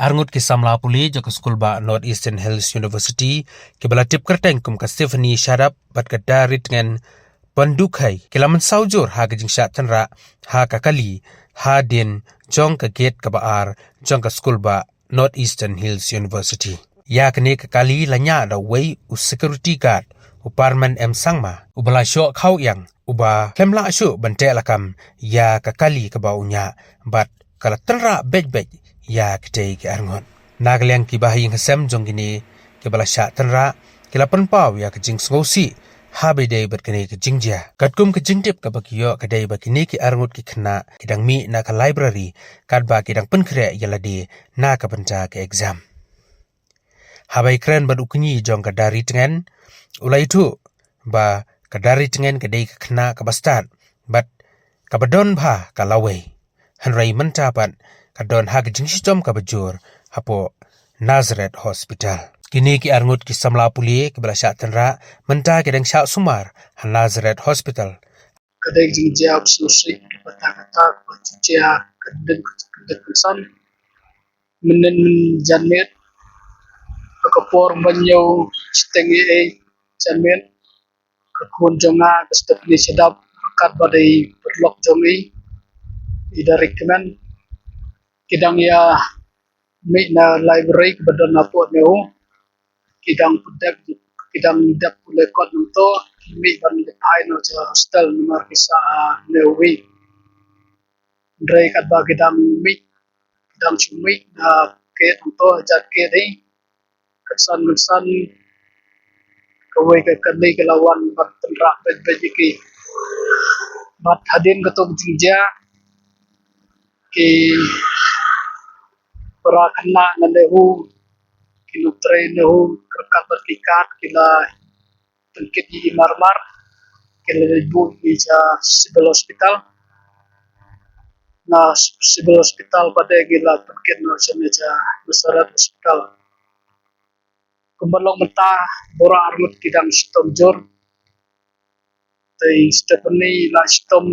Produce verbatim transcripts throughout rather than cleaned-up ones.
Arngut ki samla pule jong ka skul bah North Eastern Hills University, kiba la tip kyrteng kum ka Stephanie Shadap bad ka Daritngen Pandukhai, ki la mynsaw jur ha ka jingshah tynrah ha ka kali hadien jong ka gate kaba ar jong ka skul bah North Eastern Hills University. Ïa kane ka kali la ñiah da uwei u security guard, u Parman M Sangma, uba la shoh khaw ïang, uba khlem lah shuh ban teh lakam ïa ka kali kaba u ñiah, bad ka la tynrah beit beit ïa kitei ki arngut. Na ka liang kiba ha ïing ha sem jong kine kiba la shah tynrah, ki la pynpaw ïa ka jingsngewsih haba ïadei bad kane ka jingjia. Katkum ka jingtip kaba ki ïoh ka dei ba kine ki arngut ki khynnah ki dang mih na ka library, katba ki dang pynkhreh ïa lade na ka bynta ka exam. Haba ïakren bad u kñi jong ka Daritngen, u la ïathuh ba ka Daritngen ka dei ka khynnah kaba stad bad kaba don bha ka lawei. Hynrei mynta pat ka don ha ka jingshitom kaba jur hapoh Nazareth Hospital. Kine ki arngut ki samla pule kiba la shah tynrah mynta ki dang shah sumar ha Nazareth Hospital. Ka dei ka jingjia ba sngewsih, kata kata ka jingjia ka dei ka dei ka san. Mynnin mynjanmiet, ha ka por ban ñiew shiteng ei ei janmiet, ka khun jong nga ka Stephanie Shadap ryngkat bad i paralok jong i, i Daritngen, ki dang ïa mih na library kaba don hapoh NEHU, ki dang pyndak, ki dang dep pule kot nangto, ki mih ban leit phai noh sha hostel namar ki sah ha NEHU hi. Hynrei katba ki dang mih, ki dang shu mih na gate nangto, hajan gate hi, kynsan kynsan kawei ka kali ka la wan ban tynrah beit beit ïa ki. Bad hadien kato ka jingjia, ki para khynnah na NEHU, ki nongtrei NEHU, ryngkat bad ki guard, ki la pynkit ïa i marmar, ki la leit buh ïa i sha Civil Hospital. Na Civil Hospital pat de ki la pynkit noh shane sha Nazareth Hospital. Kumba long mynta, baroh arngut ki dang shitom jur. Te i Stephanie la shitom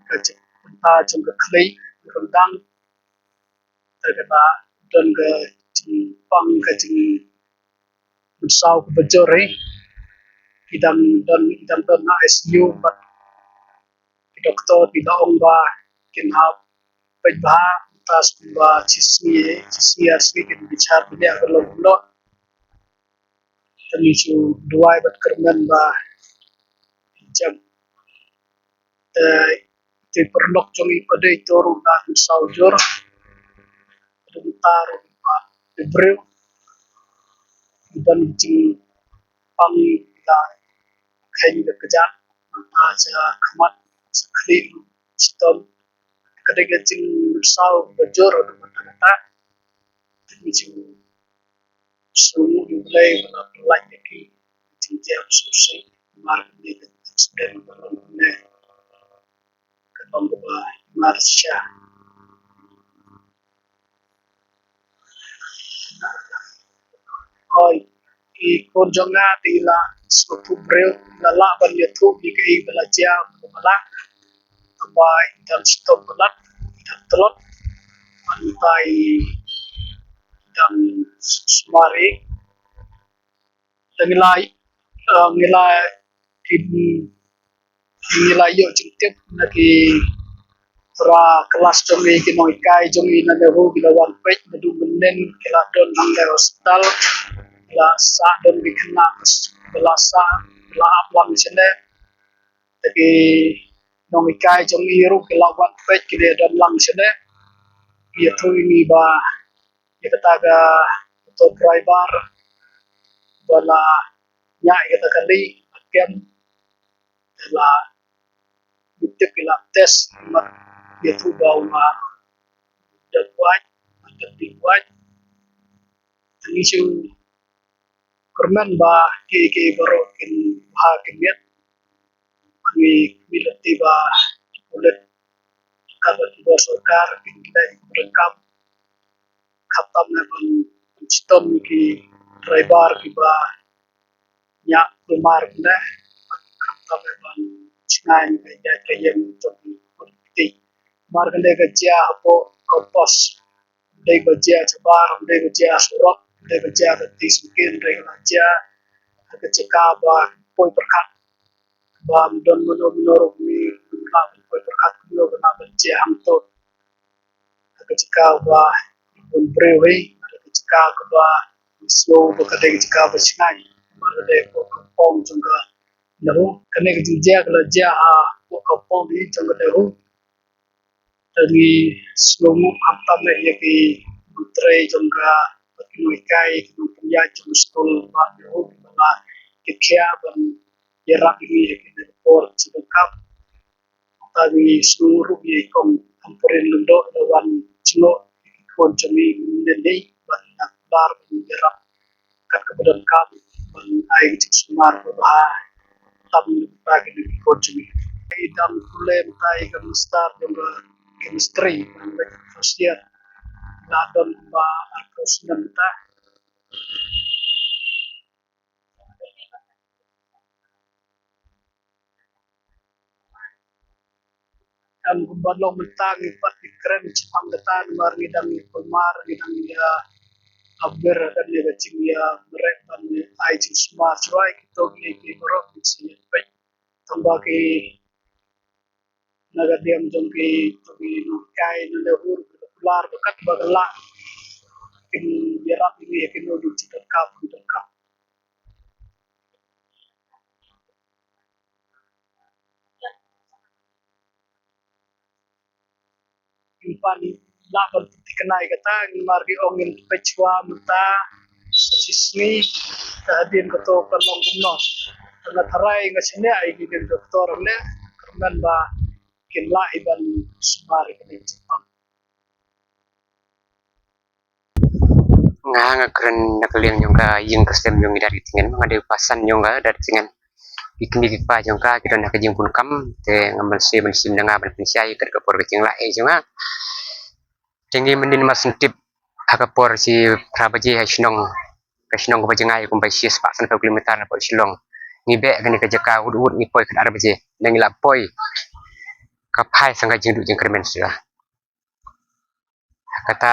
ka jingpynta jong ka khlieh ryndang. Te ka la don ka jingpang, ka jingmynsaw kaba jur hi. Ki dang don, ki dang don ha I C U bad ki doktor ki la ong ba kin hap peit bha, mynta shu ba shi sngi, shi sngi ar sngi kin bichar bniah ka long kumno. Te ngi shu duwai bad kyrmen ba kin jem. Te, te paralok jong i pat de ito ruh la mynsaw jur. Te mynta ruh ba ki briew, ki don jingpang, la kheiñ ka kjat, mynta sha khmat sha khlieh shitom. Ka dei ka jingmynsaw ba jur ruh mynta kata. Te ngi shu sngewnguh ïa U Blei ba la pyllait ïa ki. Jingjem sngewsih namar kane ka accident ba long kumne, ka long kaba himar shisha. Oi, i khun jong nga te i la sngewthuh briew, i la lah ban ïathuh ïa kaei ba la jia, ba la, tangba i dang shitom palat, i dang tlot. Mynta i dang sumar. Te ngi la, eh, ngi la, ki, ngi la ïoh jingtip na ki para klas jong ngi, ki nonghikai jong ngi na NEHU ki la wan peit naduh mynnin, ki la don hangne hospital, ki la sah, don ki khynnah ki la sah, ki la ap lang shane. Te ki nonghikai jong ngi ruh ki la wan peit, ki la don lang shane. Ki ïathuh ïa ngi ba ïa kata ka auto driver ba la ñiah ïa kata ka kali, la kem, te la, ïa tip, ïa la test, mat ïathuh ba u la dep wait, dep dih wait. Te ngi shu kyrmen ba kiei kiei baroh kin bha kin miat. Ngi, ngi lynti ba ki pulit, ka ba ki bor sorkar kin leh ïa ki ba donkam. Khamtam eh ban, ban shitom ïa ki driver kiba ñiah kulmar kane. Khamtam eh ban shngaiñ ïa ka ïaid ka ïeng jong ki. Mar kane ka jia hapoh campus. dei ba jia shabar, dei ba jia surok, dei ba jia ka ti sngewsih, dei ba jia ha ka jaka ba poi pyrkhat. Ba ym don mano mano ruh ngi lah ban poi pyrkhat kumno ba lah ban jia hangto. Ha ka jaka ba bun briew hi, ha ka jaka kaba sngew ba ka dei ka jaka ba shngaiñ, ba ka dei ka kampong jong ka NEHU. Kane ka jingjia ka la jia ha ka kampong hi jong ka NEHU. Te ngi sngewnguh khamtam eh ïa ki nongtrei jong ka, bad ki nonghikai, ki nongpynïaid jong ka skul ba NEHU, ba la kit khia ban ïarap ïa ngi ha kine ki por jingdonkam. Nangta ngi sngewnguh ruh ïa i kong Ampareen Lyngdoh, la wan jngoh ïa ki khun jong ngi mynne, ban nang bar ban ïarap kat kaba donkam, ban ai ka jingsumar kaba bha tam na bynta kine ki khun jong ngi. I dang pule mynta ïa ka Master jong ka Chemistry, ban leit first year. La don ba arphew snem mynta. Em, kumba long mynta ngi pat ngi kren shaphang kata namar ngi dang ïa kulmar, ngi dang ïa, ah, aber, dang ïa ka jingïamareh ban ai jingsumar shuwa ïa kito ki, ki baroh ki sngewbha. Tang ba ki na ka diang jong ki, jong ki nonghikai na NEHU ki kular ba kat ba ka lah kin ïarap ïa ngi ïa kino ki jingdonkam, jingdonkam. Ngim pan lah ban thikna ïa kata, namar ki ong ngin peit shuwa mynta sa shisngi, te hadien kato ka long kumno. Te nga tharai nga shaniah ïa ki doktor ne, kyrmen ba kin lah ïa ban sumar ïa kane ka jingpang. Nga, nga kren na ka liang jong ka ïing ka sem jong ngi Darityngen, nga dei u pasan jong ka Darityngen. Ki kmie ki kpa jong ka ki don ha ka jingbun kam, te nga mynsiem, mynsiem na nga ban pynshai kat ka por ka jinglah eh jong nga. Te ngi mynnin mar shen tip ha ka por shi phra baje ha shnong, ka shnong kaba jngai kumba shi spah sanphew kilometer na pdeng Shillong. Ngi beh kane ka jaka wut wut, ngi poi kat ar baje. Ngi la poi, ka phai sa ka jingduh jingkyrmen shuwa. Kata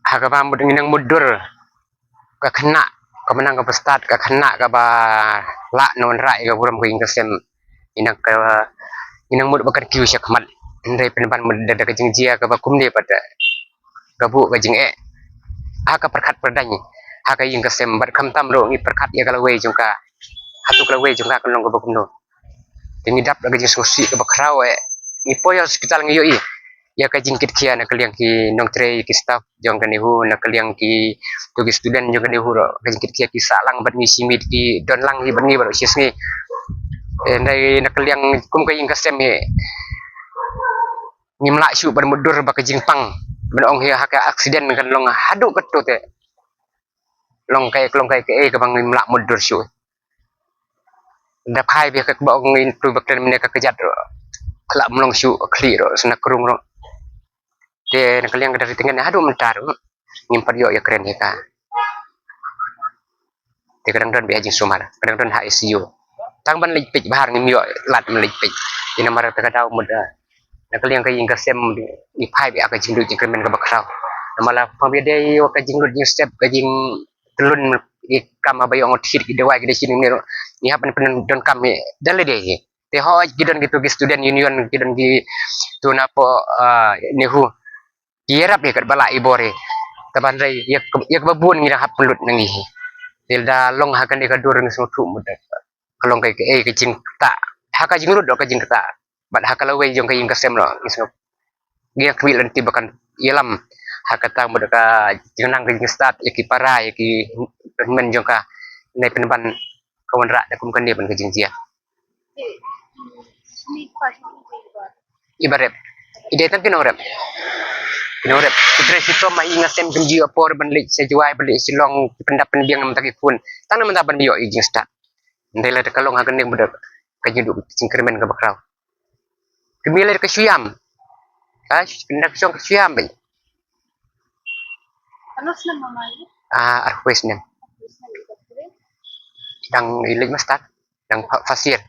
ha kaba mut ngi nang mutdur ka khynnah, kaba nang kaba stad, ka khynnah kaba lah na wanrah ïa ka burom ka ïing ka sem. Ngi nang ka, ngi nang mut ba kan kiew sha khmat. Hynrei pynban mut da, da ka jingjia kaba kumne pat, ka buh ka jingeh ha ka pyrkhat pyrdaiñ ha ka ïing ka sem, bad khamtam ruh ngi pyrkhat ïa ka lawei jong ka, hato ka lawei jong ka kan long kaba kumno. Te ngi dap da ka jingsngewsih kaba khraw eh. Ngi poi hospital ngi ïohi ïa ka jingkitkhia na ka liang ki nongtrei, ki staff jong ka NEHU, na ka liang ki, to ki student jong ka NEHU ruh, ka jingkitkhia ki sah lang bad ngi shi miet, ki don lang hi bad ngi baroh shi sngi. Eh, hynrei na ka liang kum ka ïing ka sem hi, ngim lah shuh ban mutdur ba ka jingpang, ban ong hi ha ka accident kan long haduh katto te. Long kaei, long kaei kaei kaba ngim lah mutdur shuh. Da phai bha kaba ong ngi tu ba kren mynne ka kjat ruh, ka lah ym long shuh, ka khlieh ruh, sna krung ruh. Te na ka liang ka Darityngen haduh mynta ruh ngim pat ïoh ïa kren ïa ka. Te ka dang don beit ha jingsumar, ka dang don ha I C U. Tang ban leit peit bha ngim ïoh lad ban leit peit. Te namar kata ka daw mut, eh, na ka liang ka ïing ka sem ngi phai beit ha ka jingduh jingkyrmen kaba khraw. Namar la pang beit dei ka jinglut jingsep, ka jingtlun ïa ka kam haba ïoh ngut thied ki dawai ki da shin ne ruh, ngi hap ban pyndonkam hi da lade hi. Te hooid ki don kito ki student union, ki don kito na pdeng, ah, NEHU. Ki ïarap ïa katba lah i bor hi. Te ban rei ïa ka, ïa kaba bun ngi dang hap pynlut na ngi hi. Te lada long ha kane ka dur ngi sngewthuh mut ka long kaei kaei ka jingktah ha ka jinglut, ka jingktah. Bad ha ka lawei jong ka ïing ka sem ruh ngi sngew, ngi ïa khmih lynti ba kan ïalam ha kata mut ka jingnang ka jingstad ïa ki para, ïa ki hynmen jong ka. Nai pynban ka wanrah da kum kane ban ka jingjia. Iba rep. I dei tang ki nongrep. Ki nongrep. Ki trei shitom ha ïing ha sem, kim ju ïoh por ban leit sha Jowai, ban leit Shillong, ki pyndap pynbiang mynta ki khun. Tang namar ban ïoh ïa jingstad. Ndei la da ka long ha kane mut ka jingduh jingkyrmen kaba khraw. Kmie lei ka shu ïam. Ka shu, ka shu ïam beit. Ano snem mama ïa? Ah, arphew snem. Dang i leit master, dang fa-, first year.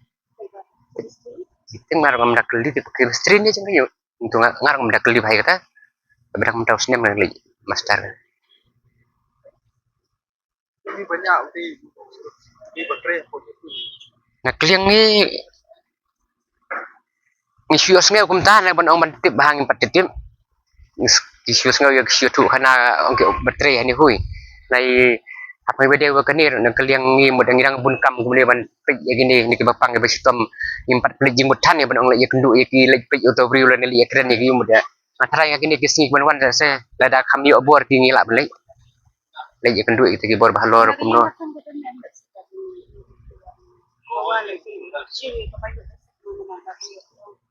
Ki ting ngar ngam da kylli ki chemistry ne jingkynyu. Ntu ngar ngam da kylli bha ïa kata. Ba dang mynta u snem ngan leit master. Na ka liang ngi, ngi shu ïohsngew kumta, na ban ong ban tip bha ngim pat tip. Ngi shu ïohsngew ïa ki shu thuh khana ong ki battery hani hui. Nai hap ngi ba dei wa kane na ka liang ngi mut ngi dang bun kam kumne ban peit ïa kine, ne kiba pang kiba shitom. Ngim pat leit jingmut than ïa ban ong leit ïakynduh ïa ki, leit peit uto briew lane leit ïakren ïa ki mut ïa. Nga tharai nga kine ki sngi ban wan se lada kham ïoh bor ki ngi lah ban leit. Leit ïakynduh ïa kita ki bor ba halor kumno.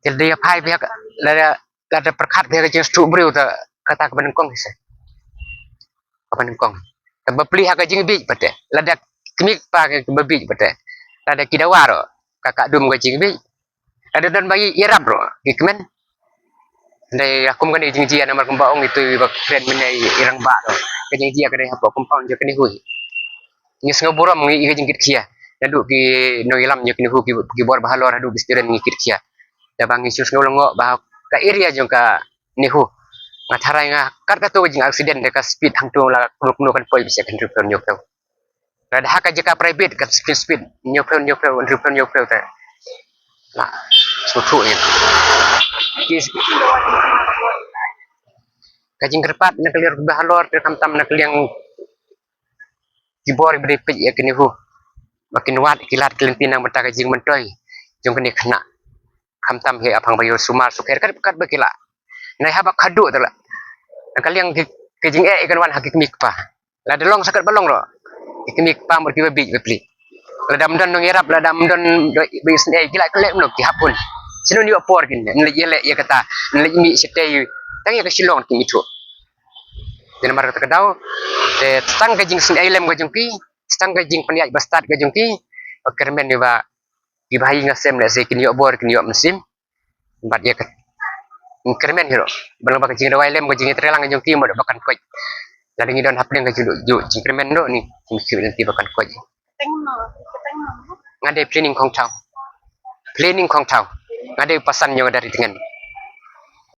Te lada ïa phai bha, lada, lada pyrkhat bha ka jingsngewthuh briew te kata kaba nyngkong se. Kaba nyngkong. Te ba plie ha ka jingbieit pat te. Lada kmie kpa kiba bieit pat te. Lada ki dawa ruh ka ka dum ka jingbieit. Lada don ba ïarap ruh ki kmen. Dei kum kane jingjia namar kumba ong itu ba kren mynne i rangbah ruh. Ka jingjia ka dei hapoh compound jong kane hui. Ngi sngewburom ngi ïa ka jingkitkhia. Naduh ki nongïalam jong kane hu ki, ki bor ba halor haduh ki student ngi kitkhia. Te ba ngi shu sngew lyngngoh ba ka area jong kane hu. Nga tharai nga kat kato ka jing accident da ka speed hangto la kumno kumno kan poi bisiah kan hynriewphew hynñiewphew. Lada ha ka jaka private ka speed speed hynñiewphew hynñiewphew hynriewphew hynñiewphew te. La sngewthuh ïa ki. Ka jingkyrpad na ka liang ba halor te khamtam na ka liang ki bor ba dei peit ïa kane hu. Ba kin wad ki lad ki lynti na ka bynta ka jingmyntoi jong kane khynnah. Khamtam hi aphang ba ïoh sumar sukher kat kat ba ki lah. Nai haba khadduh te lah. Na ka liang ki, ki jingeh ïa kan wan ha ki kmie kpa. Lada long sa kat ba long ruh. Ki kmie kpa mut kiba bieit ba plie. Lada ym don nongïarap, lada ym don ba ïohsngew ki lah klet mluk ki hap hun. Sino ïoh por kin leit ïaleh ïa kata, leit mih shatei. Tang ïa ka Shillong ki mih thuh. Te namar kata ka daw te tang ka jingsngew lem ka jong ki, tang ka jingpynïaid ba stad ka jong ki. Ba kyrmen ïa ba kiba ha ïing ha sem lehse kin ïoh bor kin ïoh mynsiem. Bad ïa ka kyrmen hi ruh ba long ba ka jingdawai lem ka jingïatreilang ka jong ki mut ba kan koit. Lada ngi don hapdeng ka jingduh juh jingkyrmen ruh ni jingkhih lynti ba kan koit. Nga dei Planning Khongthaw. Planning Khongthaw. Nga dei pasan jong ka Daritngen.